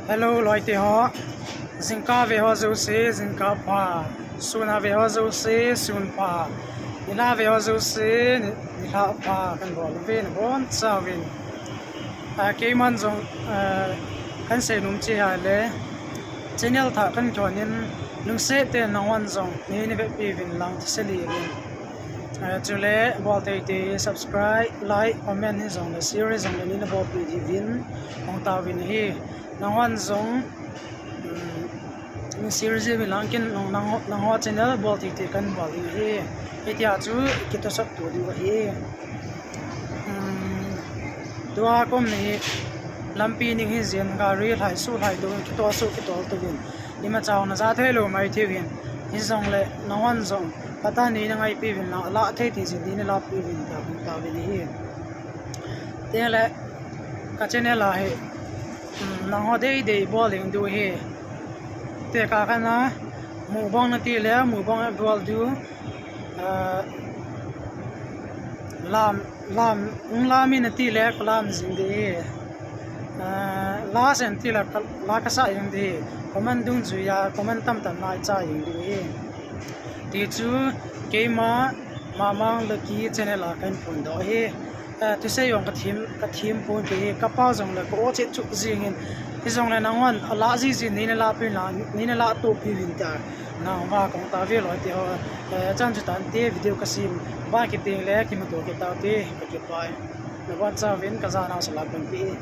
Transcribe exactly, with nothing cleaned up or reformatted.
Hello, loite ho. Jingkah ve ho jouse, jingkah pha. Sun a ve ho jouse, sun pha. Nilhah ve ho jouse, ni-, nilhah pha. Kan bol uve nabonchauvin. Ah, keiman jong, ah, kan seinom chu ahile, channel thah kan kihon in, lungset tah in nanghon jong nei, nei vetpi uvin lang thusei uvin. Ah, chule bol thei thei subscribe, like, comment hijongle share hijongle nei na bolpi diuvin hung taovin ahi. Nanghon jong, um, share jing uvin lang, ken nang, nang, nangho channel bol thei thei kan bol ding ahi. Hitia chu kitohsah to diu ahi. Um, tua kum ni lampi ning hijeh in gari lhai suh lhai tou, kitol suh kitol touvin. Imacha jong na ja thei lou mai thei uvin. Hijongle nanghon jong phatah in nei na ngaipi uvin lang, alah thei thei jeh in nei na lahpi uvin tia hung taovin ahi. Tengle ka channel a hi, um, nangho deidei bol ding diu ahi. Tekah khat a mukbang nati le mukbang bol diu. Ah, lam, lam, hung lam in nati le ka lam jing ding ahi. Ah, la sei in nati le ka, la ka sah jing ding ahi. Comment dungjuia comment tamtah nei chai jing ding ahi. Tichu keima Mamang Lucky channel a kahin phondoh ahi. Ah, thusei jong ka them, ka them pon ahi, ka pao jongle ka o chet chuh jing in. Hijongle nanghon alah jiji nei na lahpi uvin lang, nei na lahtohpi uvin tia nangho a kahung taove loite ho. Eh, chan chu tante video ka sem ban kit tengle kimuto kit taute, ka kipah e. Nabonchauvin ka jana seilah peh e.